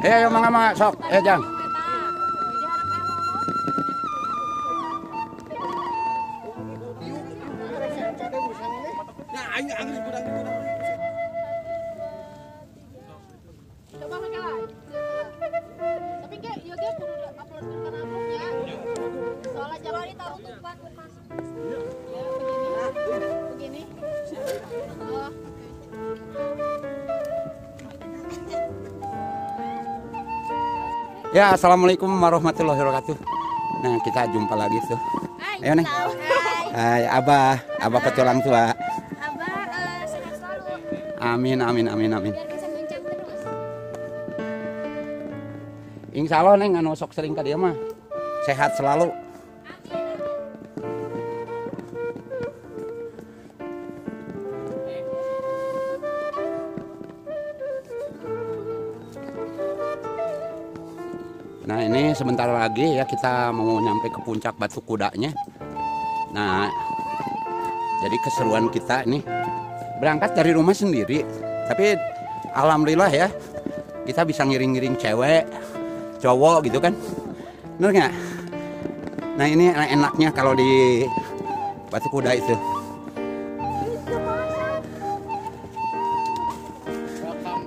Ayo mangga mangga sok, jang. Tapi ge ieu ge kudu upload kana uploadnya. Soalnya jangan ditaruh tupan bukan. Ya begini. Begini. Oh. Ya, assalamualaikum warahmatullahi wabarakatuh. Nah, kita jumpa lagi tuh. Ayo nih. Hai, Abah, Abah petualang tua. Abah sehat selalu. Amin, amin, amin, amin. Biar bisa bincang terus. Insya Allah neng anu sok sering ka dieu mah. Sehat selalu. Nah ini sebentar lagi ya kita mau nyampe ke puncak Batu Kudanya. Nah jadi keseruan kita ini berangkat dari rumah sendiri, tapi alhamdulillah ya kita bisa ngiring-ngiring cewek, cowok gitu kan, bener nggak? Nah ini enaknya kalau di Batu Kuda itu.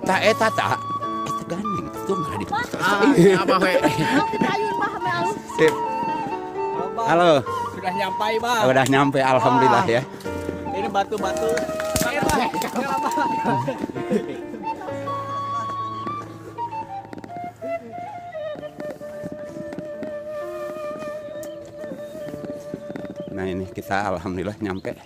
Tak eta tak. Gandeng itu nggak di. Apa we? Sip. Halo. Sudah nyampe, Bang. Sudah nyampe, alhamdulillah ya. Ini batu-batu. Nah ini kita alhamdulillah nyampe.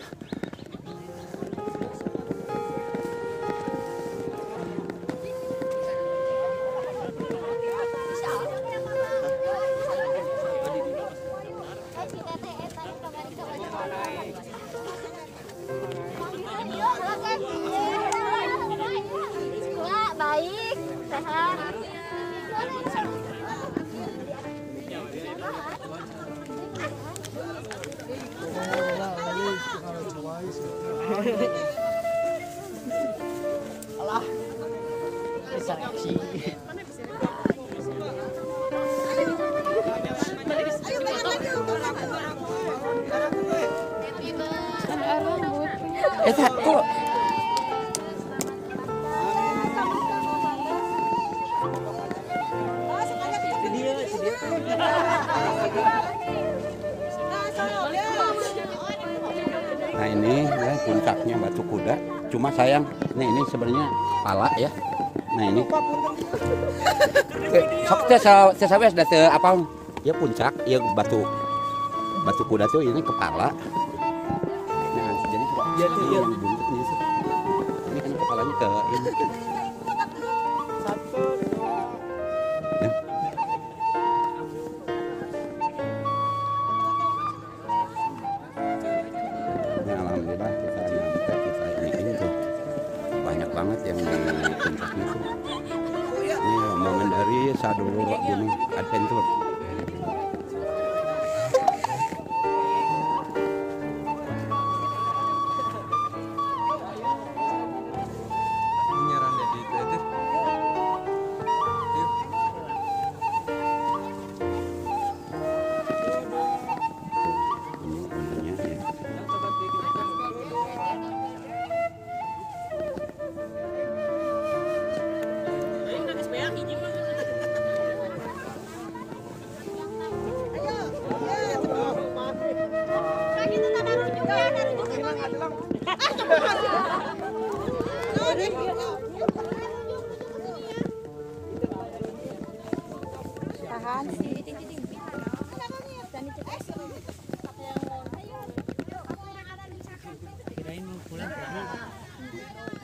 Baik, sehat. Alah, bisa reaksi. Kok nah ini ya puncaknya Batu Kuda. Cuma sayang, ini sebenarnya pala ya. Nah ini. Sok teh sawes da teu apa? Ya puncak, ya batu kuda tuh ini kepala. Nah, jadi ini yang buntutnya sih. Ini kan kepalanya ke ini. Ya. Nah, alhamdulillah kita nyampe, kita ini tuh banyak banget yang di puncaknya tuh. Ini rombongan dari Sadulur Gunung Adventure.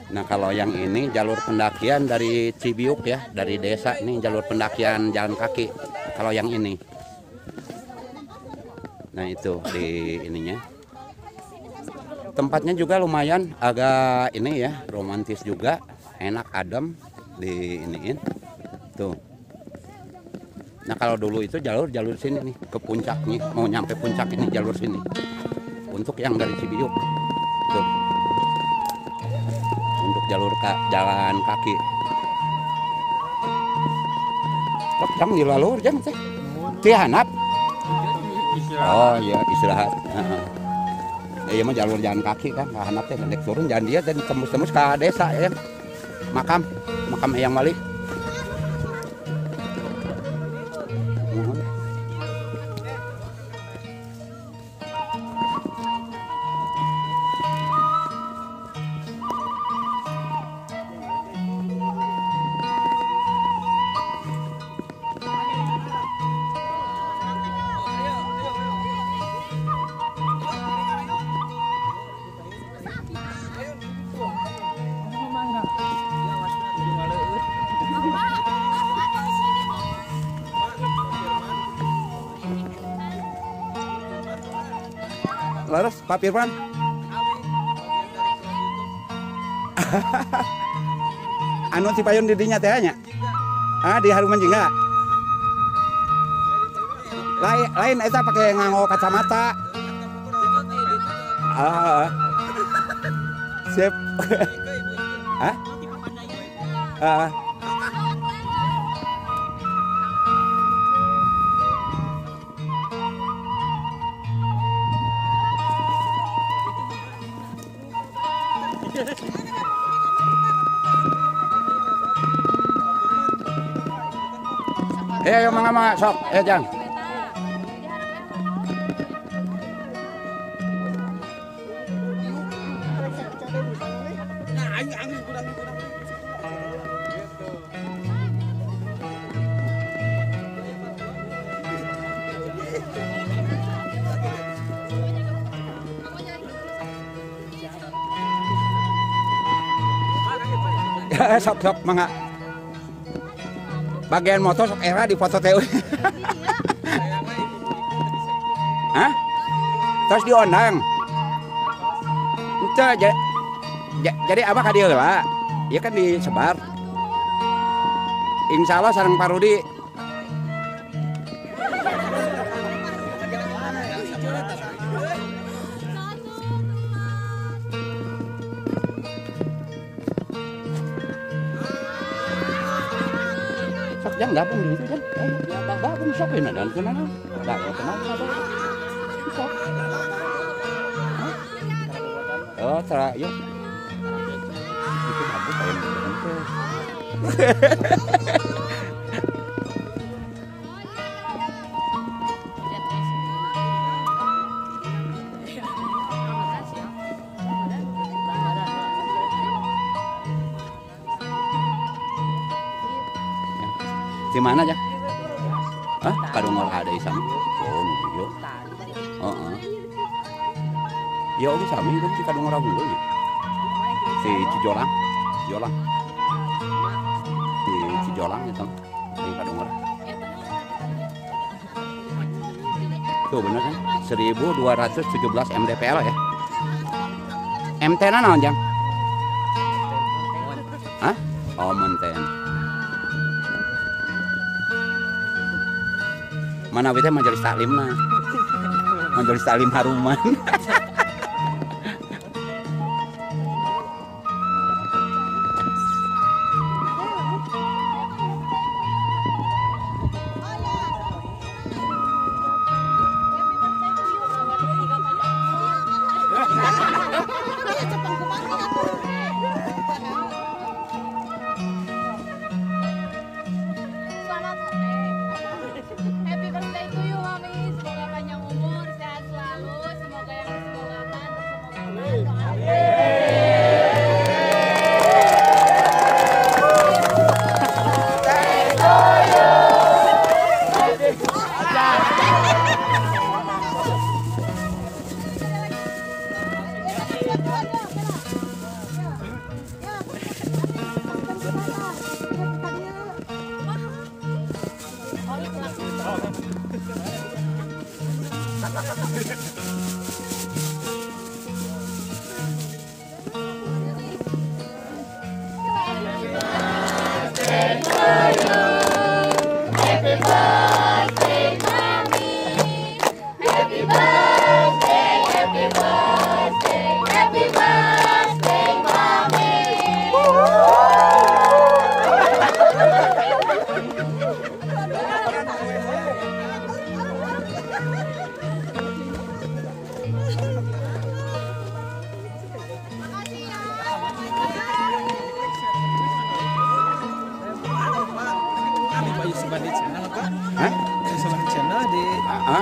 Nah kalau yang ini jalur pendakian dari Cibiuk ya, dari desa ini jalur pendakian jalan kaki. Kalau yang ini, nah itu di ininya. Tempatnya juga lumayan agak ini ya, romantis juga, enak adem di iniin. Tuh. Nah kalau dulu itu jalur sini nih ke puncak nih, mau nyampe puncak ini jalur sini. Untuk yang dari Cibiuk. Tuh. Untuk jalur jalan kaki. Sok jang di lalur jang teh. Ti hanap. Oh iya istirahat. Heeh. Iya mah jalur jalan kaki kan, ka hanap teh nek turun jalan dia dan tembus-tembus ka desa ya. Makam, makam Eyang Wali. Laras, Pak Firman. Anu si payun didinya teh nya. Ah di Haruman Jingga. Lain lain eta pake nganggo kacamata. Ah. Sip. Hah? Ah. Ayo mangga sok, ayo jang. Sok sok mangga. Bagian motor sok era di foto teh. Hah? Terus diondang. Ente jadi abah ka dieu heula. Ieu kan disebar. Insya Allah sareng Pak Rudi. Jangan gabung di situ kan? Gabung sok ini dan kenapa? Enggak kenapa? Sok. Oh, tera yuk. Itu aku pengen berhenti. Di mana aja? Hah? Kadungor ada di sana. Oh, iya. Heeh. Ya oke sami kan di Kadungor unggul ya. Si Cijolang, Cijolang. Di Cijolang itu di Kadungor. Tuh bener kan? 1217 MDPL ya. MT na naon, Jang? Hah? Oh, Monten. Mana we teh majelis taklimna. Majelis taklim Haruman. Happy birthday to you, Mami. Semoga panjang umur, sehat selalu. Semoga yang disemogakan tersemogakan. Happy birthday, Mami. Happy birthday, happy birthday, happy birthday.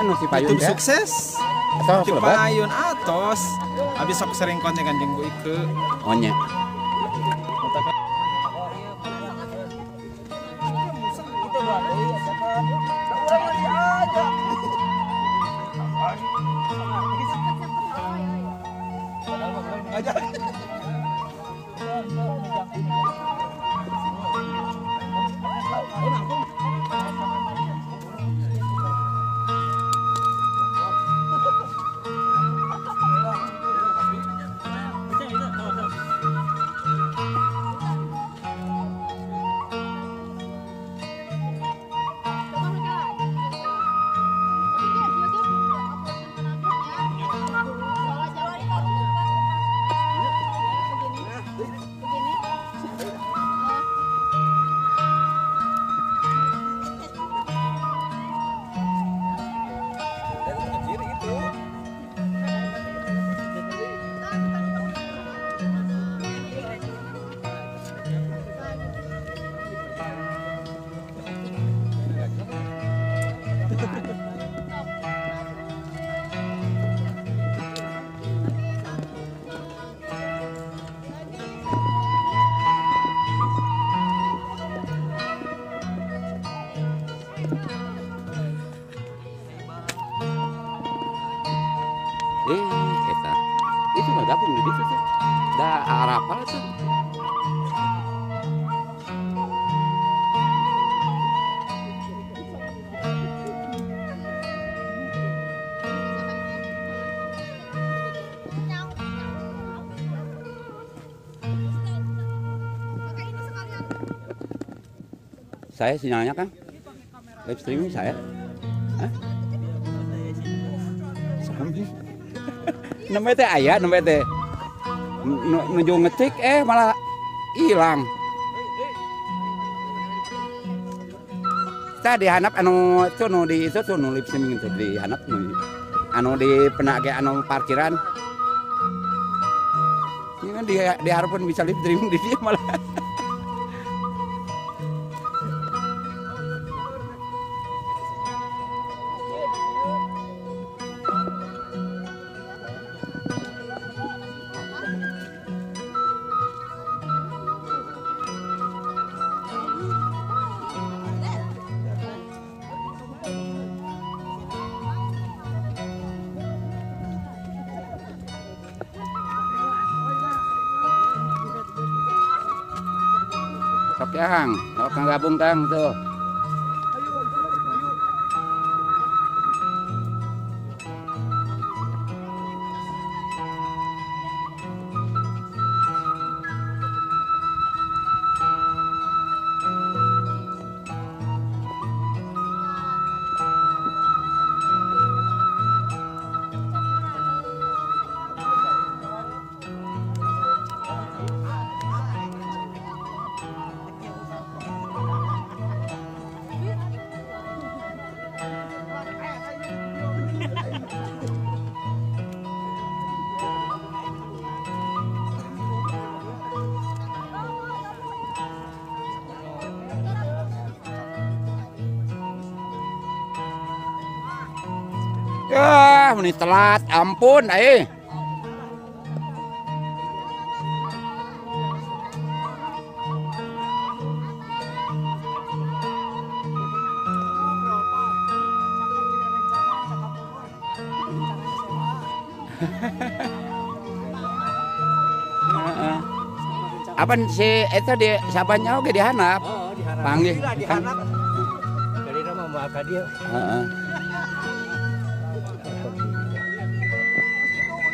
nu Cipayun YouTube sukses. Cipayun atos. Abis sok sering konten kan jeung Bu Ike. Oh nya. Eta. Itu nggak gabung di situ tuh. Dah arapal tuh. Saya sinyalnya kan? Live streaming saya. Hah? Sami. Nembe teh aya, nembe teh. Nuju ngetik malah hilang. Kita dihanap anu itu nu di itu tuh nu live streaming itu dihanap nu anu di penage anu parkiran. Ini kan diharapkan bisa live streaming di dia malah. Sok ya Kang, kalau Kang gabung Kang tuh. Ya, ini telat, ampun, eh. Apa si itu di sabannya oke dihanap. Oh, dihanap. Panggil. Dihanap. Jadi nama mau ka dia. Heeh.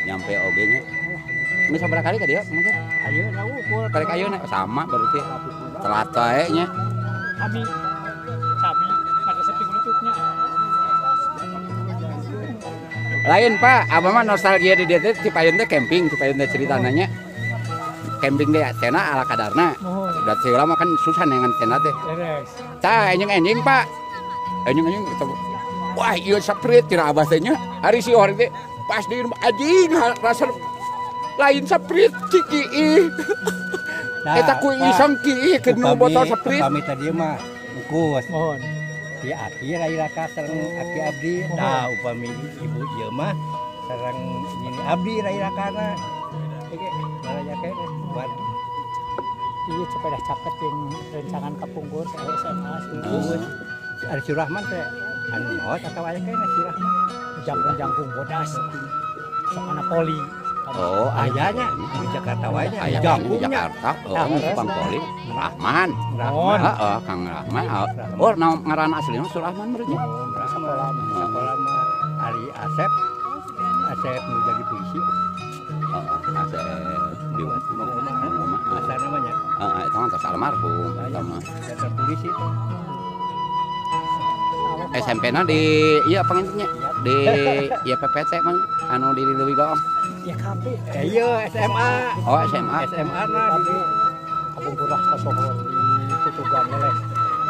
Nyampe oge nya. Ini sabaraha kali tadi ya, mungkin? Ayeuna ukur. Karek ayeuna sama berarti. Telat wae nya. Kami sami ada sepi gunutupnya. Lain Pak, abah mah nostalgia di dieu teh Cipayung teh camping, Cipayung teh ceritananya. Camping deh tenda ala kadarna. Udah segala mah kan susah dengan tenda teh. Tah enjing-enjing Pak. Enjing-enjing wah ieu Sprite cenah abah teh nya. Ari si orang teh pas di anjing rasa lain Sprite ciki ih. Eta ku iseng ki ih ke nu botol Sprite. Kami tadi mah engkus. Mohon. Ti aki rairaka sareng aki abdi. Tah upami ibu ieu mah sareng nini abdi rairakana. Oke, baraya keneh buat Iya sepeda caket jeung rencangan kapungkur saya SMA lulus. Ari Surahman teh anu maot atawa aya keneh Surahman. Jangkung-jangkung bodas. Sok ana poli. Oh, ayahnya di Jakarta wae nya. Ayah di Jakarta, oh, tukang poli. Rahman. Rahman. Heeh, Kang Rahman. Oh, ngaran aslina Surahman berarti. Sekolah sekolah mah Ari Asep. Asep nu jadi polisi. Heeh, Asep di Watu. Asal namanya. Heeh, eta mah tos almarhum eta mah. Jadi polisi. SMP-na di ieu apa nya? Di YPPT mah anu di Leuwi Goong. YKB. Iya, SMA. Oh, SMA. SMA na di kapungkur lah kasohor di Tutugan Leles.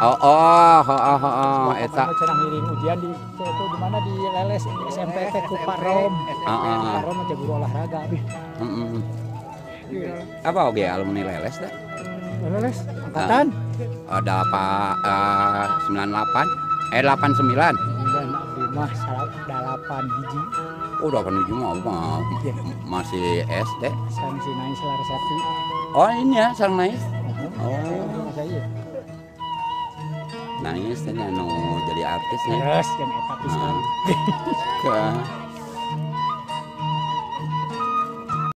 Oh, oh, oh, oh, oh, eta. Cenah ngiring ujian di itu di mana di Leles SMP teh ku Pak Rom. Heeh. Pak Rom aja guru olahraga abih. Heeh. Apa oge alumni Leles dah? Leles angkatan? Ada Pak 98 89. 9 abdi mah 8 hiji. Oh, 8 hiji mah masih SD. Sareng si Nais Larasati. Oh, ini ya sareng Nais. Oh, saya. Nais teh anu jadi artis nya. Terus jeung eta pisan.